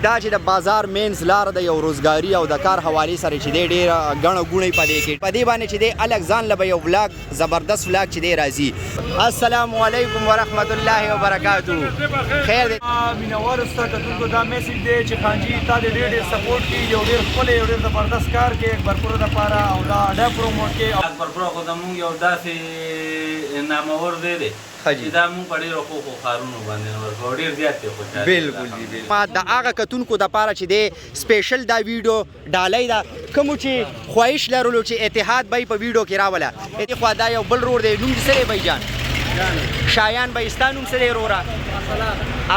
دا چې د بازار مینځ لار ده یو روزګاری او د کار حوالې سره چې دی ډیره ګڼه ګوڼه په دې کې په دې باندې چې دی الګ ځان له به یو ولاګ زبردست ولاګ چې دی راځي. السلام علیکم ورحمت الله وبرکاته. خیر دی. مینوالو ستا کتونکو دا میسج دی چې خانجی تا دې ډیر ډیر سپورټ کی یو ډیر ښکلی یو ډیر زبردست کار کې اکبرپور لپاره او دا اډه پروموټ کې. اکبرپور خو زموږ یو داسې نامور ځای دی ښه جي. چې دا مونږ په ډېرو ښو ښو ښارونو باندې نه ورکوو ډېر زیات دی خوشحال یم بالکل جی بالکل. ما د هغه کتونکو د پاره چې دی سپیشل دا ویډیو ډالۍ ده کومو چې خواهش لرلو چې اتحاد بای په ویډیو کې راوله دې خوا دا یو بل رور دی نوم دې څه دی بای جان شایان بای ستا نوم څه دی روره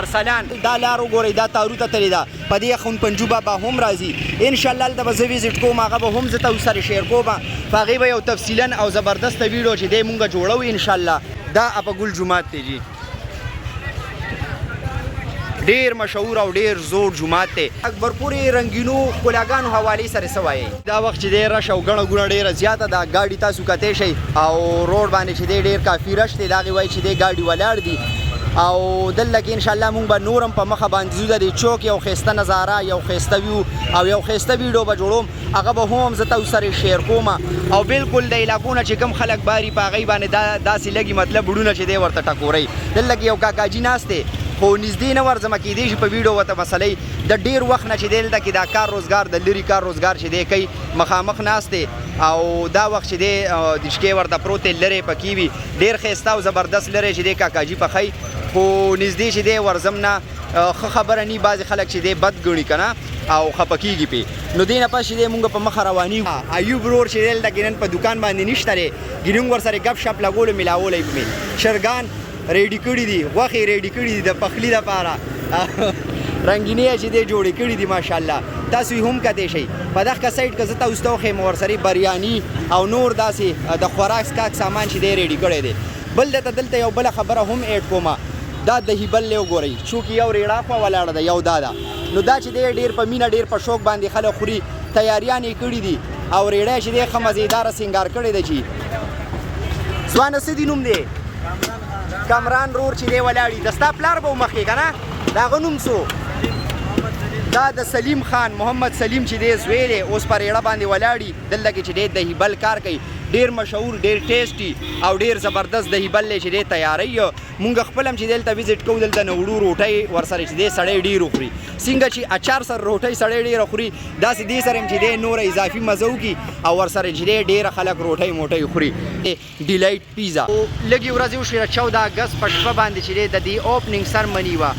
ارسلان دا لار وګورئ دا تارو ته تللې ده په دې خون پنجو بابا هم راځي ان شاء الله هلته به زه ویزټ کوم هغه به هم زه تاسو سره شیر کوم په هغې به یو تفصیلا او زبردسته ویډیو چې دی مونږ جوړو ان شاء الله. دا اپه ګل جومات دی جی ډیر مشهور او ډیر زوړ جومات دی. اکبرپورې رنګینو ښکلاګانو حوالې سره څه وایئ؟ دا وخت چې دی رش او ګڼه ګوڼه ډیره زیاته ده ګاډي تاسو کتی شئ او روډ باندې چې دی ډیر کافي رش دی د هغې وایي چې دی ګاډي ولاړ دي او دلته کې ان شاء الله مونږ به نور هم په مخه باندې ځو د دې چوک یو ښایسته نظاره یو ښایسته ویو او یو ښایسته ویډیو به جوړوم هغه به هم زه تاسو سره شیر کوم او بالکل د علاقو نه چې کوم خلک باري په هغوی باندې دا داسې لګي مطلب وړونه چې دی ورته ټکوري دلته کې یو کاکاجي ناست دی خو نږدې نه ورځم کېدای شي په ویډیو ورته مسلې د ډیر وخت نه چې دی دلته کې دا کار روزګار د لري کار روزګار چې دی کوي مخامخ ناست دی او دا وخت چې دی دشکې ورته پروت دی لرې پکې وي ډیر ښایسته او زبردست لرې چې دی کاکاجي پخوي خو نږدې چې دی ورځم نه ښه خبره نی بعضې خلک چې دی بد ګڼي کنه او خپه کیږي پې نو دې نه پس چې دی مونږ په مخه روانیږو ایوب ورور چې دی دلته کې نن په دوکان باندې نشته دی ګینې مونږ ورسره ګپ شپ لګولو ملاولی په مې چرګان ریډي کړي دي غوښې ریډي کړي دي د پخلي لپاره رنګینې چې دی جوړې کړي دي ماشاءالله تاسو یې هم کتی شئ په دغه سایډ که زه تاسو ته وښیم ورسره بریاني او نور داسې د خوراک څښاک سامان چې دی ریډي کړی دی بل درته دلته یو بله خبره هم ایډ کوم دا دهی بل وګورئ چوکې یو ریړا خوا ولاړه ده یو دا ده نو دا چې دی ډیر په مینه ډیر په شوق باندې خلک خوري تیاریان یې کړي دي او ریړی چې دی ښه مزیداره سینګار کړی دی چې ځوانه څه دي نوم دی کمران رور چې دی ولاړي د ستا پلار به مخکې که نه د هغه نوم څو دا د سلیم خان محمد سلیم چې دی زوی دی اوس په ریړه باندې ولاړي دلته کې چې دی دهی بل کار کوي ډیر مشهور ډیر ټیسټي او ډیر زبردست دهی بل دی چې دی تیاروي. مونږ خپل هم چې دلته وزټ کوو دلته نه وړو روټۍ ورسره چې دی سړی ډیر وخوري څنګه چې اچار سره روټۍ سړی ډیر خوري داسې دې سره هم چې دی نوره اضافي مزه وکړي او ورسره چې دی ډیره خلک روټۍ موټۍ خوري. ډیلایټ پیزا. لږې ورځې وشوې د 14 اګست په شپه باندې چې دی د دې اوپننګ سرمني وه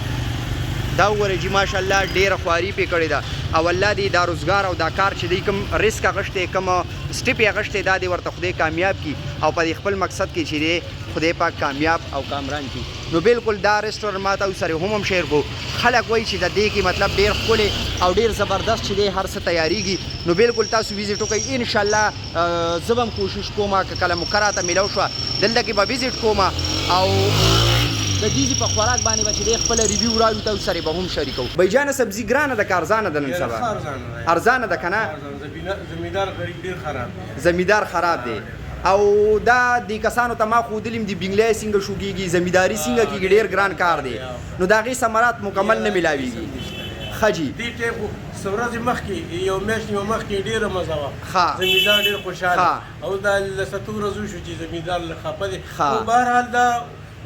دا وګورئ جي ماشاءالله ډیره خواري پې کړې ده او الله دې دا روزګار او دا کار چې دی کوم ریسک اخیستی کوم سټیپ یې اخیستی دا دې ورته خدای کامیاب کړي او په دې خپل مقصد کې چې دی خدای پاک کامیاب او کامران کړي نو بالکل دا رستورانت ما تاسو سره هم هم شیر کو خلک وایي چې د دې کې مطلب ډیر ښکلی او ډیر زبردست چې دی هر څه تیاریږي نو بالکل تاسو ویزیټ وکړئ ان شاء الله زه به هم کوشش کوم که کله موقع راته میلاو شوه دلته کې به ویزیټ کوم او د دې ځای په خوراک باندې به چې دی خپله ریویو راوړو تاسو سره به هم شریکوو. بای جانه سبزي ګرانه ده که ارزانه ده نن سبا؟ ارزانه ده کنه؟ زمیندار غریب ډیر خراب دی. زمیندار خراب دی او دا دې کسانو ته ما ښودلي هم دي بنګلی څنګه شوکیږي زمینداري څنګه کیږي ډیر ګران کار دی نو د هغې ثمرات مکمل نه میلاویږي. ښه جي. دې ټایم خو څه ورځې مخکې یو میاشت نیمه مخکې ډیره مزه وه زمیندار ډیر خوشحاله او دا لس اتو ورځو شو چې زمیندار لږ خپه دی خو بهرحال دا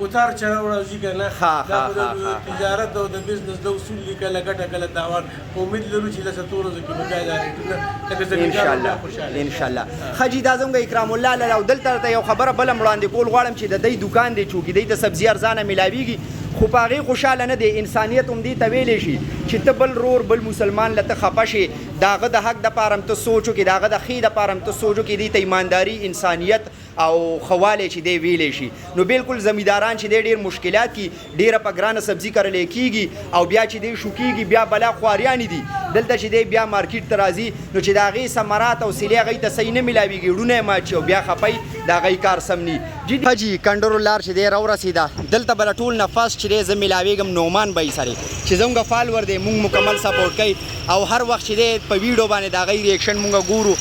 اتار چړاو راځي که نه دا خو د تجارت او د بزنس د اصول دي کله ګټه کله تاوان خو امید لرو چې لس اتو ورځو کې به بیا دا ریټونه لکه زمیندار بیا خوشحاله ان شاء الله ښه جي دا زموږ اکرام الله لالا او دلته درته یو خبره بله هم وړاندې کول غواړم چې د دی دوکان دی چوکې دی ته سبزي ارزانه میلاویږي خو په هغې خوشحاله نه دی انسانیت هم دې ته ویلی شي چې ته بل رور بل مسلمان له ته خپه شې د هغه د حق دپاره هم ته سوچ وکړې د هغه د ښې دپاره هم ته سوچ وکړې دې ته ایمانداري انسانیت او ښه والی چې دی ویلی شي نو بلکل زمیداران چې دی ډیر مشکلات کی ډیره په ګرانه سبزي کرلی کیږي او بیا چې دی شوکیږي بیا بلا خواریانې دي دلته چې دی بیا مارکیټ ته راځي نو چې د هغې ثمرات او صلې هغوی ته صحیح نه ملاویږي ړونه یې مات شي او بیا خپه وي د هغوی کار سم نی جي حاجي کنډرو لار چې دی راورسیده دلته به له ټول نه فرست چې دی زه ملاویږم نعمان بای سره چې زموږ فالور دی موږ مکمل سپورټ کوي او هر وخت چې دی په ویډیو باندې د هغوی ریاکشن موږ ګورو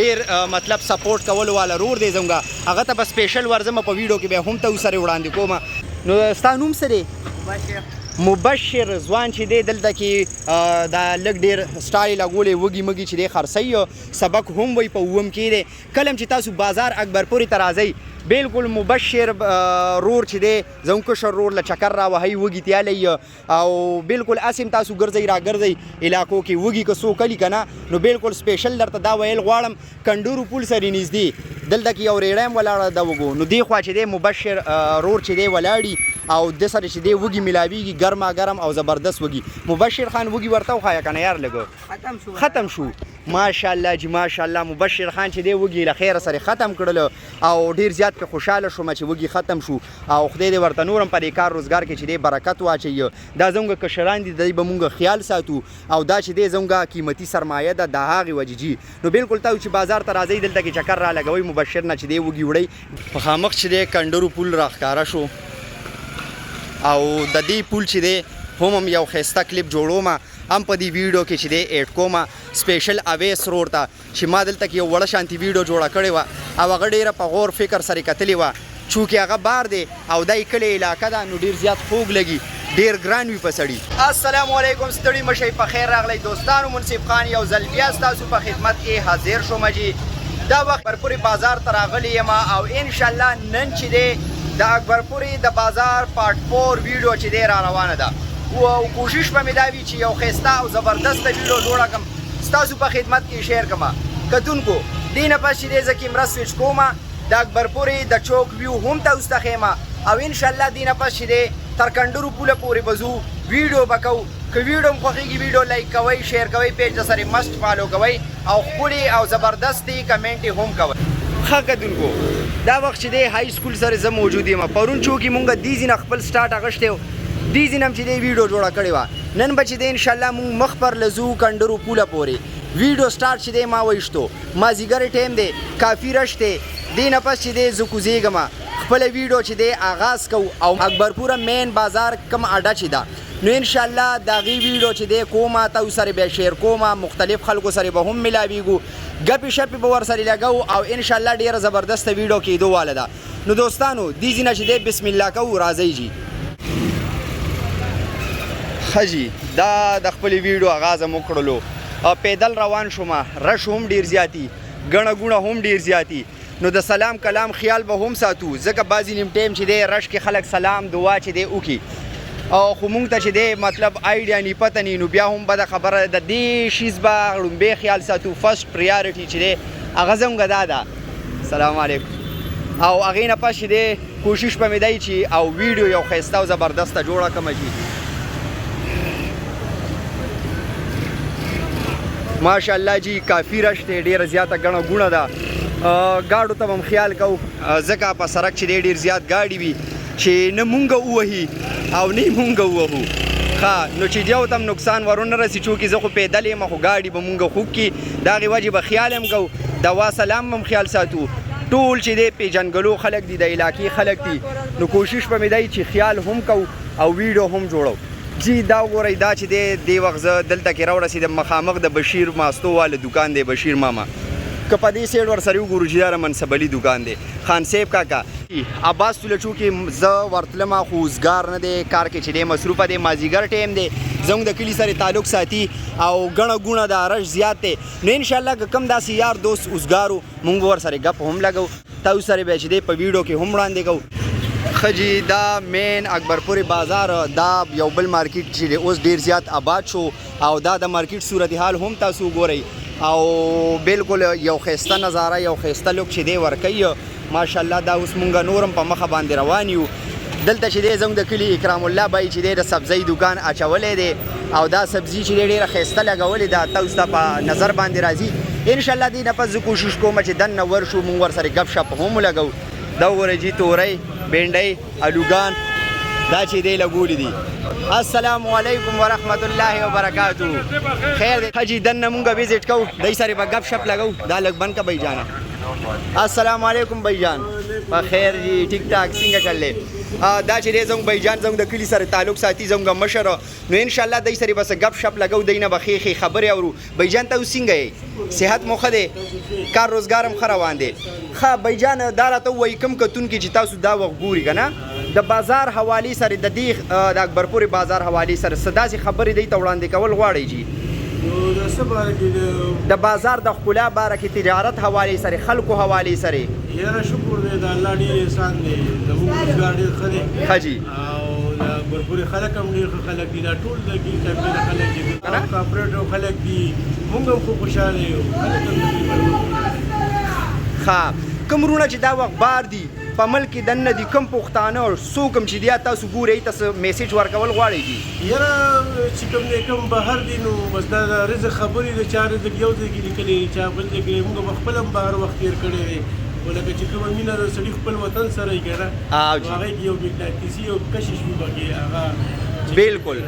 ډیر مطلب سپورټ کولو والا رور دی زموږ هغه ته به سپیشل ورځم په ویډیو کې به هم تاسو سره وړاندې کوم. نو ستا نوم څه دی؟ مبشر ځوان چې دی دلته کې دا لږ ډېر سټایل لګولی، وږي مږي چې دی خرڅوي، سبق هم وایي، په اووم کې دی. کله هم چې تاسو بازار اکبرپورې ته راځئ، بالکل مبشر رور چې دی زموږ کشر رور له چکر راوهئ، وږي تیالی، او بالکل هسې هم تاسو ګرځئ راګرځئ علاقو کې وږي که څوک کلي که نه، نو بالکل سپیشل درته دا ویل غواړم، کنډورو پول سره نږدې دلته کې یو ریړی هم ولاړه ده وږو، نو دې خوا چې دی مبشر رور چې دی ولاړي او ده سره چې دی وږي ملاویږي، ګرما ګرم او زبردست وږي. مبشر خان وږي ورته وښایه که نه یار، لږ ختم شو. ماشاءالله جی ماشاءالله، مبشر خان چې دی وږي له خیره سره ختم کړل او ډیر زیات پې خوشحاله شوم چې وږي ختم شو، او خدای دې ورته نور هم په دې کار روزګار کې چې دی برکت واچوي. دا زموږ کشران دي، د دې به مونږ خیال ساتو، او دا چې دی زموږ قیمتي سرمایه ده د هغې وجې جي. نو بالکل تاسو چې بازار ته راځئ دلته کې چکر را لګوئ، مبشر نه چې دی وږي وړئ. په خامخ چې دی کنډرو پول راښکاره شو، او د دې پول چې دی هم یو ښایسته کلیپ جوړوم، هم په دې ویډیو کې چې دی ایډ کوم سپیشل اویس رور ته چې ما دلته کې یو وړه شانتي ویډیو جوړه کړې وه، او هغه ډېره په غور فکر سره کتلې وه، چونکې هغه بار دی او دا یې کلې علاقه ده، نو ډېر زیات خوږ لګي، ډېر ګران وي په سړي. السلام علیکم، ستړي مشئ، په خیر راغلی دوستانو. منصف خان یو ځل بیا ستاسو په خدمت کې حاضر شوم جي. دا وخت اکبرپورې بازار ته راغلی یم، او انشاءالله نن چې دی د اکبرپورې د بازار پارټ 4 ویډیو چې دی را روانه ده، او کوشش به مې دا وي چې یو ښایسته او زبردسته ویډیو جوړه کړم، ستاسو په خدمت کې شیر کړم. کتونکو دې نه پس چې دی زه کیمره سویچ کوم، د اکبرپورې د چوک ویو هم تاسو ته ښیم، او انشاءالله دې نه پس چې دی تر کنډرو پوله پورې به ځو، ویډیو به کوو. که ویډیو هم خوښېږي ویډیو لایک کوئ، شیر کوئ، پیج د سره مست فالو کوئ، او ښکلې او زبردستې کمنټې هم کوئ. ښه کتونکو دا وخت چې دی های سکول سره زه موجود یم. پرون چوکې مونږ دې ځای نه خپل سټارټ اخیستی و، دې ځای نه هم چې دی ویډیو جوړه کړې وه. نن به چې دی انشاءالله مونږ مخ پر له ځو کنډرو پوله پورې. ویډیو سټارټ چې دی ما ویشتو، مازدیګر ټایم دی، کافي رش دی. دې نه پس چې دی زه کوزېږم، خپله ویډیو چې دی آغاز کوو، او اکبرپوره مین بازار کوم اډه چې ده، نو انشاءالله د هغې ویډیو چې دی کومه تاسو سره بیا شیر کومه، مختلف خلکو سره به هم ملاویږو، ګپې شپې به ورسره لګوو، او انشاءالله ډېره زبردسته ویډیو کېدو واله ده. نو دوستانو دې ځای نه چې دی بسم الله کوو، راځئ جي. ښه جي، دا د خپلې ویډیو آغاز هم وکړلو، او پیدل روان شوم. رش هم ډېر زیاتي، ګڼه ګوڼه هم ډېر زیاتي، نو د سلام کلام خیال به هم ساتو، ځکه بعضې نیم ټایم چې دی رش کې خلک سلام دعا چې دی وکړي، او خو مونږ ته چې دی مطلب آیډیا نی پته نی، نو بیا هم بده خبره ده. د دې شیز به ړومبی خیال ساتو، فرست پریارټي چې دی هغه زموږ دا ده. السلام علیکم. او هغې نه پس چې دی کوشش به مې دی چې او ویډیو یو ښایسته او زبردسته جوړه کړم چې ماشاءالله جی کافي رش دی، ډېره زیاته ګڼه ګوڼه ده. ګاډو ته به هم خیال کوو، ځکه په سړک چې دی ډېر زیات ګاډي وي چې نه مونږ ووهي او نه یې مونږ ووهو. ښه نو چې دیو ته هم نقصان ورونه رسي، چونکې زه خو پیدل یم، خو ګاډي به مونږ خوږ کړي، د هغې وجې به خیال هم کوو، د وا سلام به هم خیال ساتو. ټول چې دی پېژندګلو خلک دي، د علاقې خلک دي، نو کوشش به مې دی چې خیال هم کوو او ویډیو هم جوړو جی. دا وګورئ، دا چې دی دې وخت زه دلته کې راورسېدم، مخامخ د بشیر ماستو واله دوکان دی، بشیر ماما. که په دې سیډ ورسره وګورو چې دا د منصب علي دوکان دی، خان صاحب کاکا عباس توله چوکې زه ورتلم، خو اوزګار نه دی، کار کې چې دی مصروفه دی، مازدیګر ټایم دی، زموږ د کلي سره تعلق ساتي، او ګڼه ګوڼه ده، رش زیات دی. نو انشاءالله که کوم داسې یار دوست اوزګار و، مونږ به ورسره ګپ هم لګو، تاسو سره بیا چې دی په ویډیو کې هم وړاندې کوو. ښه جي، دا مین اکبرپورې بازار، دا یو بل مارکیټ چې دی اوس ډېر زیات آباد شو، او دا د مارکیټ صورتحال هم تاسو وګورئ، او بالکل یو ښایسته نظاره، یو ښایسته لوک چې دی ورکوي ماشاءالله. دا اوس مونږ نور هم په مخه باندې روان یو. دلته چې دی زموږ د کلي اکرام الله بای چې دی د سبزۍ دوکان اچولی دی، او دا سبزي چې دی ډېره ښایسته لګولې ده، تاسو ته په نظر باندې راځي. انشاءالله دې نه پس زه کوشش کوم چې دننه ورشو، مونږ ورسره ګپ شپ هم ولګوو. دا وګورئ جي، تورۍ، بینډۍ، الوګان دا چې دی لګولي دي. السلام علیکم ورحمت الله وبرکاتو. خیر دی حاجي، دننه مونږ ویزیټ کوو، دی سره به ګپ شپ لګوو. دا لږ بند که بھائی جانه. السلام علیکم بھائی جان، په خیر جی، ټیک ټاک څنګه چلې؟ دا چې دی زموږ بھائی جان زموږ د کلي سره تعلق ساتي، زموږ مشر، نو انشاءالله دی سره به څه ګپ شپ لګوو، دی نه به ښې ښې خبرې اورو. بھائی جان تاسو څنګه یې؟ صحت مو ښه دی؟ کار روزګار هم ښه روان دی؟ ښه بھائی جان، دا راته ووایي کوم کتونکي چې تاسو دا وخت ګوري که نه، د بازار حوالې سره د دې د اکبرپورې بازار حوالې سره څه داسې خبرې دی ته وړاندې کول غواړئ جي؟ نو د څه باره کې؟ د بازار د ښکلا باره کې، تجارت حوالې سره، خلکو حوالې سره. یاره شکر دی، د الله ډېر احسان دی، زموږ روزګار ډېر ښه دی. ښه جي. او د اکبرپورې خلک هم ډېر ښه خلک دي، دا ټول د ګیل چمپین خلک دي، کارپوریټو خلک دي، موږ هم خو خوشحاله یو، خلک هم تقریبا خوشحاله دي. ښه، کوم وروڼه چې دا وخت بار دي په ملک کې دننه دي، کوم پښتانه او څوک هم چې دي، تاسو ګورئ ته څه میسج ورکول غواړئ جي؟ یاره چې کوم دی کوم بهر دي، نو بس دا د رزق خبرې دي، چا رزق یو ځای کې لیکلی، چا بل ځای کې. موږ به خپل هم بهر وخت تېر کړی دی، خو لکه چې کومه مینه د سړي خپل وطن سره وي که نه، نو هغې کې یو مقناطیسي یو کشش وي پکې هغه. بالکل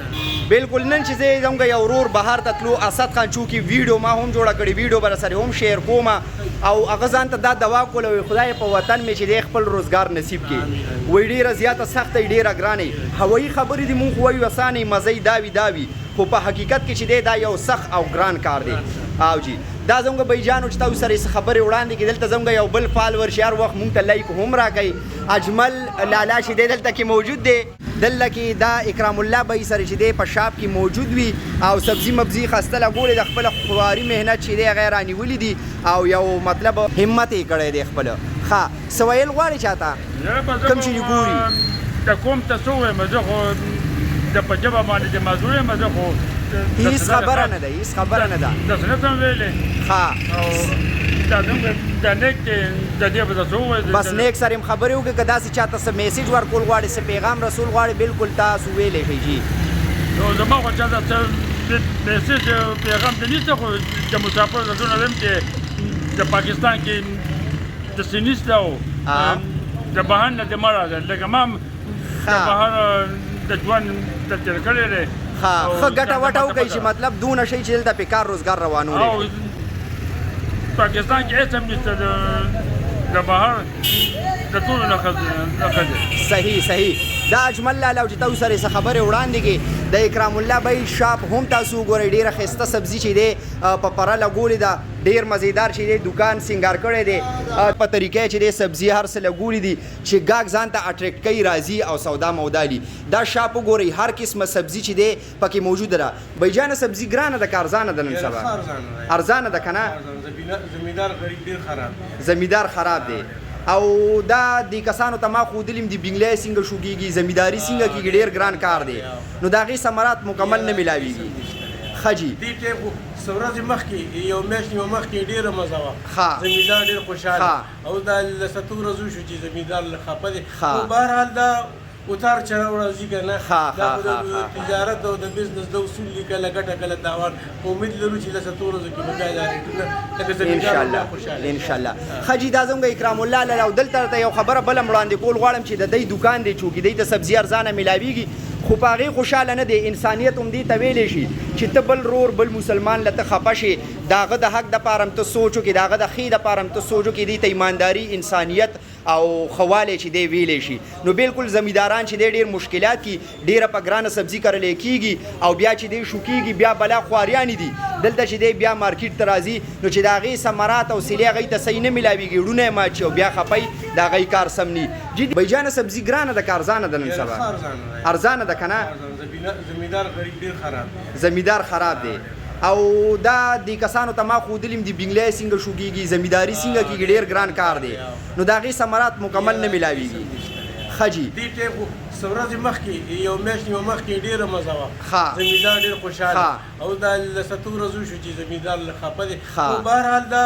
بالکل. نن چې زه زموږ یو ورور بهر ته تلو، اسد خان چوکي، ویډیو ما هم جوړه کړې، ویډیو به سره هم شیر کوم، او هغه ځان ته دا دوا کوله، وایي خدای په وطن مې چې دی خپل روزګار نصیب کړي. وایي ډېره زیاته سخته، ډېره ګرانه. هوایي خبرې دي، مونږ خو وایو اسانه، مزه دا وي دا وي، خو په حقیقت کې چې دی دا یو سخت او ګران کار دی. او جی دا زموږ بایجانو چې تاسو سره یې خبرې وړاندې کړې. دلته زموږ یو بل follower چې هر وخت مونږ ته like هم راکوي، اجمل لالا چې دی دلته کې موجود دی. دلته کې دا اکرام الله بای سره چې دی په shop کې موجود وي او سبزي مبزي خسته لګولې د خپل خواري محنت چې دی هغه رانیولي دي او یو مطلب همت یې کړی دی خپل. ښه، څه ویل غواړې چاته کوم چې ګوري؟ د کوم ته څه ووایم، زه خو د په ژبه باندې د معذور یم، زه خو هیڅ خبره نه ده، هیڅ خبره نه ده. داسې نه شم ویلی. ښه، او دا زموږ د نیک دی، د دې به څه ووایو؟ بس نیک سره هم خبرې وکړه، که داسې چاته څه message ورکول غواړې، څه پیغام رسول غواړې، بالکل تاسو ویلی شئ جي. نو زما خو چاته څه message پیغام ته نشته، خو د مسافر زړونه وایم چې د پاکستان کې د څه نشته او د بهر نه د مه راځه، لکه ما د بهر د ژوند د تېر کړی دی. ښه ښه ګټه وټه وکړئ چې مطلب دونه شي چې دلته پې کار روزګار روانولی شي. پاکستان کې هېڅ هم نشته، د بهر د ټولو نه ښه دی. صحیح صحیح. دا اجمل لالا چې تاسو سره څه خبرې وړاندې کړې. د اکرام الله بای shop هم تاسو وګورئ، ډېره ښایسته سبزي چې دی په پره لګولې ده، ډېر مزیدار چې دی دکان سینګار کړی دی، په طریقه چې دی سبزي هر څه لګولي دي چې ګاک ځان ته attract کوي، راځي او سودا مودا لي. دا shop وګورئ، هر قسمه سبزي چې دی پکې موجوده ده. بایجانه سبزي ګرانه ده که ارزانه ده نن سبا؟ ارزانه ده که نه؟ زمیندار غریب ډېر خراب دی. زمیندار خراب دی. او دا دې کسانو ته ما ښودلي دي بنګلی څنګه شوکېږي، زمینداري څنګه کېږي، ډېر ګران کار دی، نو د هغې ثمرات مکمل نه میلاویږي. ښه جي. دې ټایم خو څه ورځې مخکې، یو میاشت نیمه مخکې ډېره مزه وه، زمیندار ډېر خوشحاله، او دا لس اته ورځې وشو چې زمیندار لږ خفه دی، خو بهرحال دا اتار چړاو راځي که نه، دا خو د تجارت او د بزنس د اصول دي، کله ګټه کله تاوان، خو امید لرو چې لس اته ورځو کې به بیا دا ریټونه لکه زمیندار بیا خوشحاله. انشاءالله. ښه جي، دا زموږ اکرام الله لالا. او دلته راته یو خبره بله هم وړاندې کول غواړم چې د دی دکان دی چوکي دی ته سبزي ارزانه میلاویږي، خو په هغې خوشحاله نه دی. انسانیت هم دې ته ویلی شي چې ته بل رور بل مسلمان له ته خفه شې، د هغه د حق دپاره هم ته سوچ وکړې، د هغه د ښې دپاره هم ته سوچ وکړې، دې ته ایمانداري، انسانیت او ښه والی چې دی ویلی شي. نو بالکل زمینداران چې دی ډېر مشکلات کی، ډېره په ګرانه سبزي کرلی کیږي او بیا چې دی شوکیږي بیا بلا خواریانې دي. دلته چې دی بیا مارکیټ ته راځي، نو چې د هغې ثمرات او سیلې هغوی ته صحیح نه میلاویږي، ړونه یې مات شي او بیا خفه وي، د هغوی کار سم نه. جي بایجانه سبزي ګرانه ده که ارزانه ده نن سبا؟ ارزانه ده که نه؟ زمیندار غریب ډېر خراب دی. زمیندار خراب دی. او دا دې کسانو ته ما ښودلي دي بنګلی څنګه شوکېږي، زمینداري څنګه کېږي، ډېر ګران کار دی، نو د هغې ثمرات مکمل نه میلاویږي. ښه جي. دې ټایم خو څه ورځې مخکې، یو میاشت نیمه مخکې ډېره مزه وه، زمیندار ډېر خوشحاله، او دا لس اته ورځې وشو چې زمیندار لږ خفه دی، خو بهرحال دا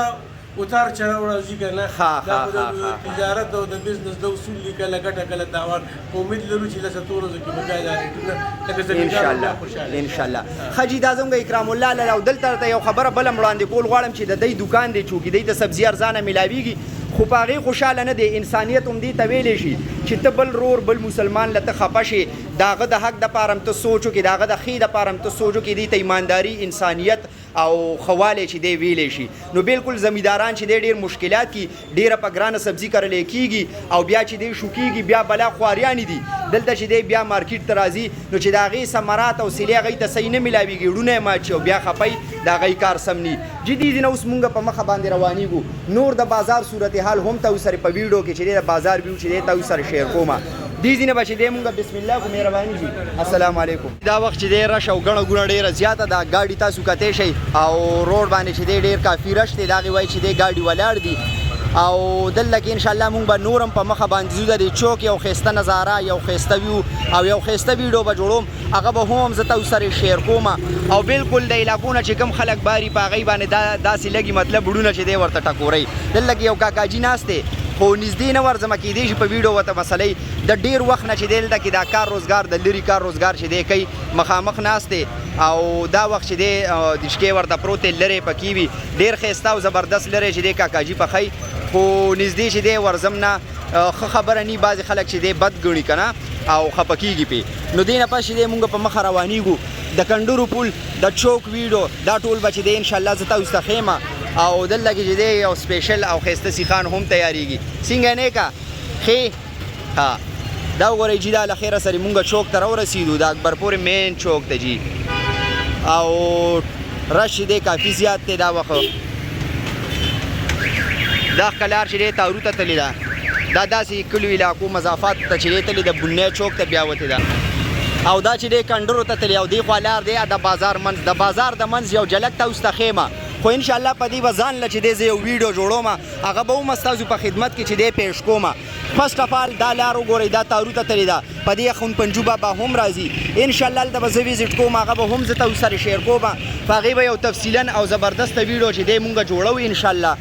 اتار چړاو راځي که نه، دا خو د تجارت او د بزنس د اصول دي، کله ګټه کله تاوان، خو امید لرو چې لس اته ورځو کې به بیا دا ریټونه لکه زمیندار بیا خوشحاله. انشاءالله. ښه جي، دا زموږ اکرام الله لالا. او دلته راته یو خبره بله هم وړاندې کول غواړم چې د دی دکان دی چوکي دی ته سبزي ارزانه میلاویږي، خو په هغې خوشحاله نه دی. انسانیت هم دې ته ویلی شي چې ته بل رور بل مسلمان له ته خفه شې، د هغه د حق دپاره هم ته سوچ وکړې، د هغه د ښې دپاره هم ته سوچ وکړې، دې ته ایمانداري، انسانیت او ښه والی چې دی ویلی شي. نو بالکل زمینداران چې دی ډېر مشکلات کی، ډېره په ګرانه سبزي کرلی کیږي او بیا چې دی شوکیږي بیا بلا خواریانې دي. دلته چې دی بیا مارکیټ ته راځي، نو چې د هغې ثمرات او سیلې هغوی ته صحیح نه میلاویږي، ړونه یې مات شي او بیا خفه وي، د هغوی کار سم نه. جي دې ځای نه اوس مونږ په مخه باندې روانیږو، نور د بازار صورتحال هم تاسو سره په ویډیو کې چې دی د بازار ویو چې دی تاسو سره share کوم. دې ځینې به چې دی مونږ بسم الله کو. مهرباني جی، السلام علیکم. دا وخت چې دی رش او ګڼه ګوڼه ډېره زیاته ده، ګاډي تاسو کتی شئ او روډ باندې چې دی ډېر کافي رش دی، د هغې وایي چې دی ګاډي ولاړ دي. او دلته کې انشاءالله مونږ به نور هم په مخه باندې ځو. د دې چوک یو ښایسته نظاره، یو ښایسته ویو او یو ښایسته ویډیو به جوړوم، هغه به هم زه تاسو سره شیر کوم. او بالکل د علاقو نه چې کوم خلک باري په هغې باندې دا داسې لګي، مطلب وړونه چې دی ورته ټکورئ. دلته کې یو کاکاجي ناست دی، خو نږدې نه ورځم، کېدای شي په ویډیو ورته مسلې د ډېر وخت نه چې دی دلته کې دا کار روزګار، د لرې کار روزګار چې دی کوي، مخامخ ناست دی. او دا وخت چې دی دشکې ورته پروت دی، لرې پکې وي، ډېر ښایسته او زبردست لرې چې دی کاکاجي پخوي، خو نږدې چې دی ورځم نه، ښه خبره نی، بعضې خلک چې دی بد ګڼي که نه او خفه کېږي پې. نو دې نه پس چې دی مونږ په مخه روانېږو، د کنډرو پول، د چوک ویډو، دا ټول به چې دی انشاءالله زه تاسو ته ښیم. او دلته کې چې دی یو سپیشل او ښایسته سیخان هم تیارېږي. څنګه نیکه ښې؟ ها دا وګورئ جي، دا له خیره سره مونږ چوک ته راورسېدو، د اکبرپورې مین چوک ته جي. او رش چې دی کافي زیات دی دا وخت. دا ښکه لار چې دی تارو ته تللې ده، دا داسې کلیو علاقو مضافات ته چې دی تللې، د بنۍ چوک ته بیا وتې ده. او دا چې دی کنډرو ته تللې، او دې خوا لار دی د بازار منځ، د بازار د منځ یو جلک تاسو ته ښیم، خو انشاءالله په دې به ځان له چې دی زه یو ویډیو جوړوم، هغه به هم ستاسو په خدمت کې چې دی پیش کوم. فرست اف آل دا لار وګورئ، دا تارو ته تللې ده، په دې خون پنجو به هم راځي انشاءالله، هلته به زه ویزیټ کوم، هغه به هم زه تاسو سره شیر کوم، په هغې به یو تفصیلا او زبردسته ویډیو چې دی مونږ جوړو انشاءالله.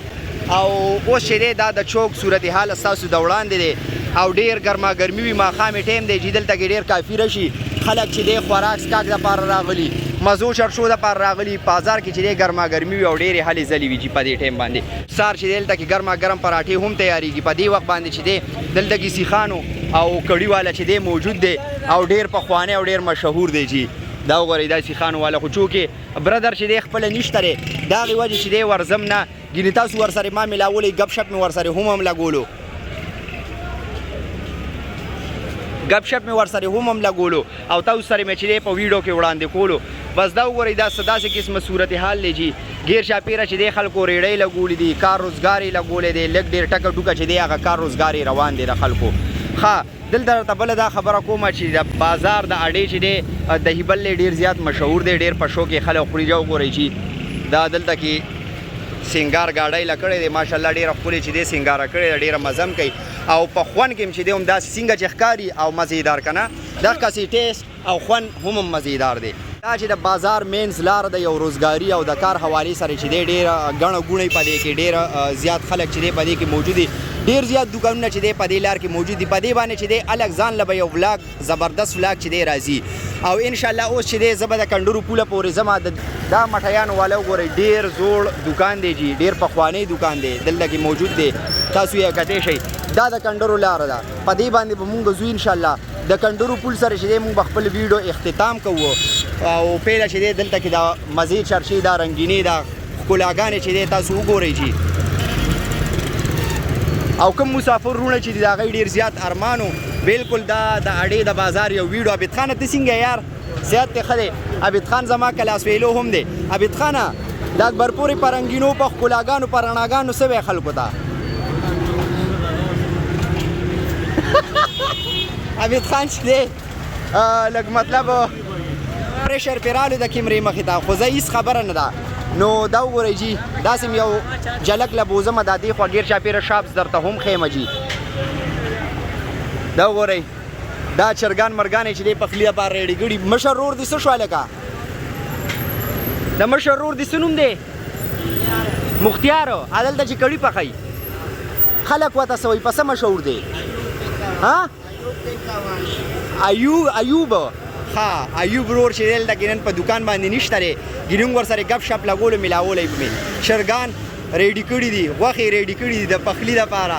او اوس چې دی دا د چوک صورتحال ستاسو د وړاندې دی، او ډېر ګرما ګرمي وي، ماښام ټایم دی چې دلته کې ډېر کافي راشي خلک چې دی خوراک څښاک دپاره راغلي، مزو چرچو دپاره راغلي. بازار کې چې دی ګرما ګرمي وي او ډېرې هلې ځلې وي چې په دې ټایم باندې. سار چې دی دلته کې ګرما ګرم پراټې هم تیارېږي په دې وخت باندې چې دی دلته کې سیخانو او کړي والا چې دی موجود دی، او ډېر پخوانی او ډېر مشهور دی چې دا وګورئ دا سیخانو والا. خو چوکې برادر چې دی خپله نشته دی، د هغې وجې چې دی ورځم نه، ګینې تاسو ورسره ما ملاولی، ګپ شپ مې ورسره هم لګولو، ګپ شپ مې ورسره هم لګولو، او تاسو سره مې چې دی په ویډیو کې وړاندې کولو. بس دا وګورئ دا څه داسې قسمه صورتحال دی چې ګیر چاپېره چې دی خلکو ریړۍ لګولې دي، کار روزګار یې لګولی دی، لږ ډېر ټکه ټوکه چې دی هغه کار روزګار یې روان دی د خلکو. ښه دلته درته بله دا خبره کومه چې د بازار د اډې چې دی دهي بلې ډېر زیات مشهور دی، ډېر په شوق یې خلک خوري. دا وګورئ چې دا دلته کې سینګار ګاډۍ له کړی دی، ماشاءالله ډېره ښکلې چې دی سینګاره کړې ده، ډېره مزه هم کوي، او په خوند کې هم چې دی هم داسې څنګه چې ښکاري او مزیدار که نه، دغسې ټیسټ او خوند هم مزیدار دی. دا چې د بازار مینځ لار ده، یو روزګاري او د کار حوالې سره چې دی ډېره ګڼه ګوڼه په دې کې، ډېره زیات خلک چې دی په دې کې موجود دي، ډېر زیات دوکانونه چې دی په دې لار کې موجود دي. په دې باندې چې دی الګ ځان له به یو ولاګ زبردست ولاګ چې دی راځي. او انشاءالله اوس چې دی زه به د کنډرو پوله پورې ځم. دا مټیانو والا وګورئ، ډېر زوړ دوکان دی جي، ډېر پخوانی دوکان دی دلته کې موجود دی، تاسو یې کتی شئ. دا د کنډرو لاره ده، په دې باندې به مونږ ځو انشاءالله. د کنډرو پول سره چې دی مونږ به خپل ویډیو اختتام کوو. او پیله چې دی دلته کې دا مزې چرچې، دا رنګینې، دا ښکلاګانې چې دی تاسو وګورئ جي. او کوم مسافر وروڼه چې دي د هغوی ډېر زیات ارمان و، بالکل دا د اډې د بازار یو ویډیو. عابد خانه ته څنګه یار، صحت دې ښه دی؟ عابد خان زما کلاس ویلو هم دی. عابد خانه د اکبرپورې په رنګینو، په ښکلاګانو، په رڼاګانو څه وایې خلکو ته؟ عابد خان چې دی لږ مطلب پریشر پرې رالو د کیمرې مخې ته، خو زه هیڅ خبره نه ده. نو دا وګورئ جي، داسې مې یو جلک له بوځمه، دا دې خوا ګیر چاپېره شاپس درته هم ښیم جي. دا وګورئ دا چرګان مرګانې چې دی پخلي لپاره ریډي کړي. مشر ورور دې څه شو هلکه؟ د مشر ورور دې څه نوم دی؟ مختیار. هلته چې کړي پخوي خلک ورته څه وایي، په څه مشهور دی؟ ها ایوب. ښه ایوب ورور چې دی دلته کې نن په دوکان باندې نشته دی، ګینې موږ ورسره ګپ شپ لګولو ملاولی به مې. چرګان ریډي کړي دي، غوښې ریډي کړي دي د پخلي دپاره،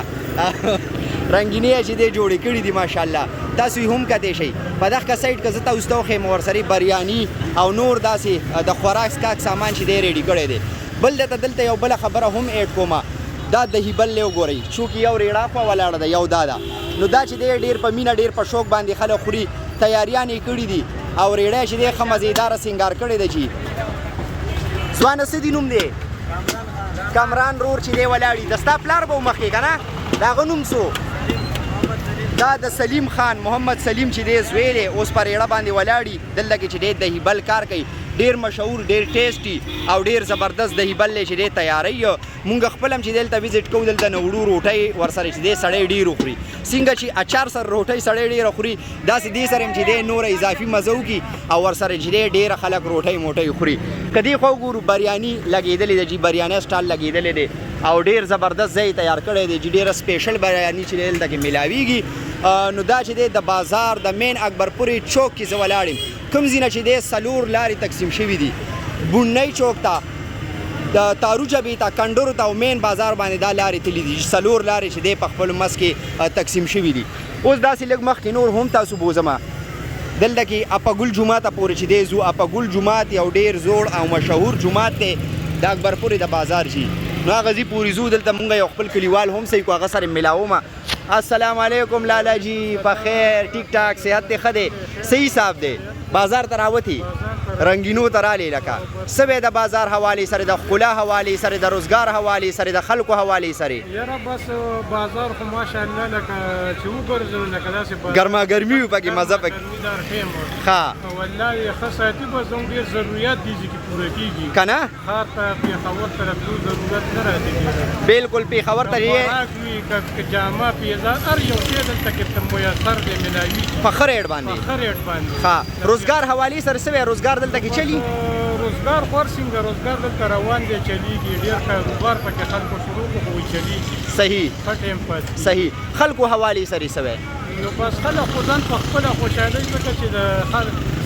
رنګینې چې دی جوړې کړي دي ماشاءالله. تاسو یې هم کتی شئ په دغه سایډ که زه تاسو ته وښیم ورسره بریاني او نور داسې د خوراک څښاک سامان چې دی ریډي کړی دی. بل درته دلته یو بله خبره هم ایډ کومه، دا دهي بل وګورئ، چونکې یو ریړا خوا ولاړه ده یو دا ده، نو دا چې دی ډېر په مینه ډېر په شوق باندې خلک خوري، تیاریان یې کړي دي، او ریړی چې دی ښه مزیداره سینګار کړی دی. چې ځوانه څه دي نوم دی؟ کامران رور چې دی ولاړ دي، د ستا پلار به مخکې که نه، د هغه نوم څو؟ دا د سلیم خان محمد سلیم چې دی زوی دی، اوس پر ریړه باندې ولاړي. دلته کې چې دی دهي بل کار کوي، ډیر مشهور، ډیر ټیسټي او ډیر زبردست دهي بل دی چې دی تیاروي. مونږ خپل هم چې دلته وزټ کوو، دلته نه وړو روټۍ ورسره چې دی سړی ډیر وخوري. څنګه چې اچار سره روټۍ سړی ډیره خوري، داسې دې سره هم چې دی نوره اضافي مزه وکړي او ورسره چې دی ډېره خلک روټۍ موټۍ خوري. که دې خوا وګورو، بریاني لګېدلې ده جي، بریاني سټال لګېدلی دی او ډېر زبردست ځای تیار کړی دی چې ډېره سپیشل بریاني چې دلته کې میلاویږي. نو دا چې دی د بازار د مین اکبرپورې چوک کې زه ولاړ یم، کوم ځای نه چې دی څلور لارې تقسیم شوي دي، بوڼۍ چوک ته، د تارو جبې ته، کنډرو ته او مین بازار باندې دا لارې تللي دي. څلور لارې چې دی په خپل منځ کې تقسیم شوي دي. اوس داسې لږ مخکې نور هم تاسو بوځم، دلته کې اپګل جومات پورې چې دی ځو. اپګل جومات یو ډیر زوړ او مشهور جومات دی د اکبرپورې د بازار جي، نو هغه ځای پورې ځو. دلته مونږ یو خپل کلیوال هم صحیح کو، هغه سره ملاوم. السلام علیکم لالا جی، په خیر، ټیک ټاک، صحت دې ښه دی؟ صحیح صاحب دی، بازار ته راوتی، رنګینو ته رالې. لکه څه وایې د بازار حوالې سره، د ښکلا حوالې سره، د روزګار حوالې سره، د خلکو حوالې سره؟ یاره بس بازار خو ماشاءالله لکه چې وګرځو لکه داسې ګرما ګرمي وي پکې، مزه پکې ګرمي دار ټایم. ښه والله یې ښه ساتي، بس زموږ ډېر ضروریات دي چې پوره کېږي که نه ښار ته پېښور ته راتلو ضرورت نه راځي. بالکل پېښور ته خوراک وي که جامه پیزا، هر یو شی دلته کې ته میسر دی، میلاویږي په ښه ریټ باندې، په ښه ریټ باندې. ښه روزګار حوالې سره څه وایې، روزګار دلته کې چلی؟ روزګار خو هر څنګه روزګار دلته روان دی، چلیږي، ډېر کاروبار پکې خلکو شروع کړو، خو چلیږي. صحیح، ښه ټایم پاس. صحیح، خلکو حوالې سره څه وایې؟ نو بس خلک خو ځان په خپله خوشحالۍ، ځکه چې د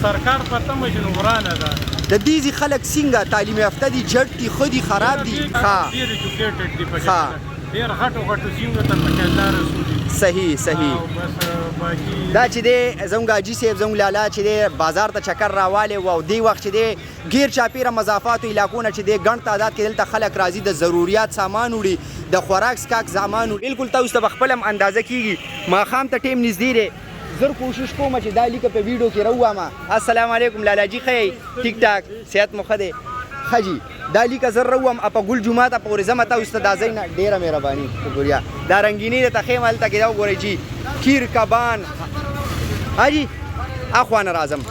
سرکار په تمه چې نو ورانه ده. د دې ځای خلک څنګه تعلیم یافته دي، جټ دي، ښه دي، خراب دي؟ ښه ډېر ایجوکیټډ دي پکې، ډېر غټو غټو ځایونو ته پکې الله رسولي. صحیح صحیح. بس باقي دا چې دی زموږ حاجي صاحب، زموږ لالا چې دی بازار ته چکر راوالی و، او دې وخت چې دی ګیر چاپیره مضافاتو علاقو نه چې دی ګڼ تعداد کې دلته خلک راځي، د ضروریات سامان وړي، د خوراک څښاک سامان وړي. بالکل تاسو ته به خپل هم اندازه کیږي، ماښام ته ټایم نږدې دی. زر کوشش کوم چې دا لیکه په ویډیو کې راووامه. السلام علیکم لالا جی، ښه یئ؟ ټیک ټاک، صحت مو ښه دی؟ ښه جي. دا لیکه زر راووم، اپه ګل جومات پورې ځمه تاسو ته دا ځای نه. ډېره مهرباني، شکریه. دا رنګیني درته ښیم، هلته کې دا وګورئ جي، کیر کبان. حاجي اخوا نه راځم.